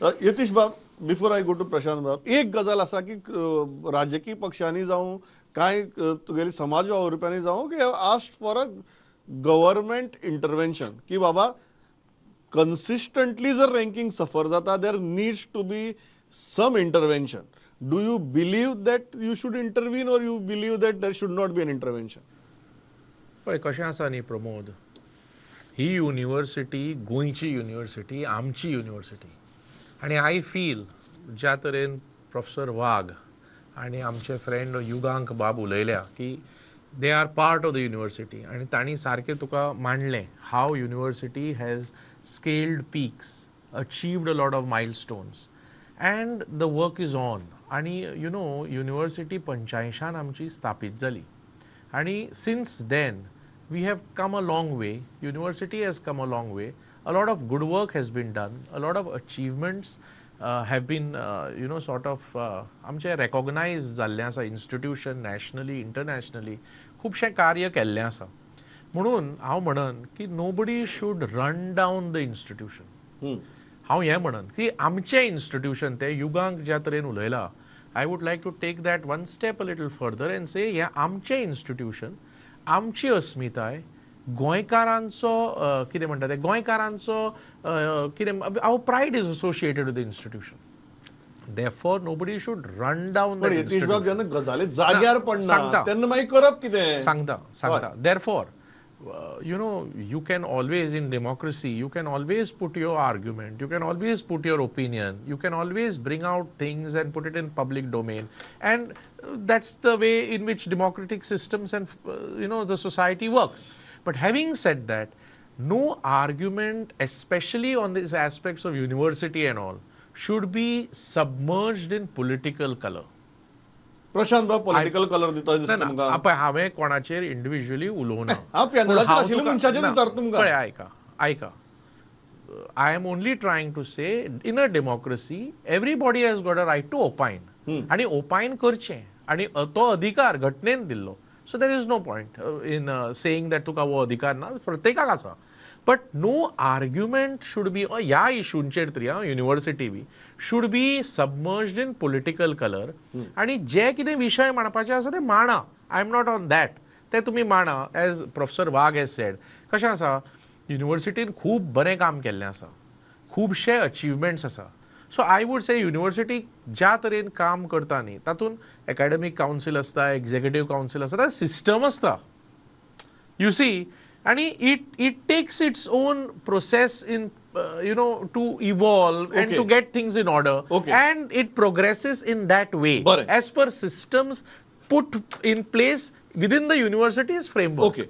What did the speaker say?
यतीश बाब, before I go to Prashant बाब, एक गजाल आसा की राजकीय पक्षांनी जावं कांय तुगेली समाज वावुरप्यांनी जावं की asked for a government intervention की बाबा कन्सिस्टंटली जर रँकींग सफर जाता, there needs to be some intervention. Do you believe that you should intervene or you believe that there should not be an intervention? पळय कशें आसा न्ही प्रमोद, ही युनिवर्सिटी गोंयची university, आमची युनिवर्सिटी, आनी I feel ज्या तरेन प्रोफेसर वाघ आनी आमचे फ्रेंड युगांक बाब उलयल्या की they are part of the university आनी तांणी सारकें तुका मांडलें how university has scaled peaks, achieved a lot of milestones and the work is on. आनी you know university 85 आमची स्थापीत जाली आनी since then we have come a long way. University has come a long way. A lot of good work has been done. A lot of achievements have been, sort of आमचें recognize जाल्लें आसा institution nationally, internationally खुबशें कार्य केल्लें आसा. म्हणून हांव म्हणन की nobody should run down the institution. हांव हें म्हणन की आमचें इन्स्टिट्यूशन तें युगांक ज्या तरेन उलयला, I would like to take that one step a little further and say हें आमचें इन्स्टिट्यूशन, आमची अस्मिताय, गोंयकारांचो कितें म्हणटा ते, गोंयकारांचो कितें, our pride is associated with the institution. Therefore nobody should run down पण that Yatish बाब, institution. जेन्ना गजाली जाग्यार पडना सांगता. तेन्ना मागीर करप कितें? सांगता सांगता. Therefore, you can always, in democracy you can always put your argument, you can always put your opinion, you can always bring out things and put it in public domain, and that's the way in which democratic systems and the society works. But having said that, no argument, especially on these aspects of university and all, should be submerged in political color. Prashant बाब, political colour दिता दिसता ना तुमकां? पळय, हांवें कोणाचेर individually उलोवना. हांव पॅनलाचेर पूण हांव आशिल्ल्या मनशाचेर ना, विचारता तुमकां. पळय, आयका आयका, I am only trying to say in a democracy everybody has got a right to opine आनी ओपायन करचें आनी तो अधिकार घटनेन दिल्लो. So there is no point in saying that तुका हो अधिकार ना, प्रत्येकाक आसा. But no argument should be ह्या इशूंचेर तरी, आं, university B should be submerged in political colour. आनी जे कितें विशय मांडपाचे आसा ते मांडा, I am not on that, ते तुमी मांडा. As Professor Wagh has said, कशें आसा, युनिवर्सिटीन खूब बरें काम केल्लें आसा, खुबशे अचिवमेंट्स आसा. So I would say university ज्या तरेन काम करता न्ही, तातूंत एकाडेमीक कावन्सील आसता, एग्जेक्युटीव कावन्सील आसता, सिस्टम आसता, you see, आनी it takes its own process in to evolve and to get things in order and it progresses in that way बरें. As per systems put in place within the university's framework. Okay.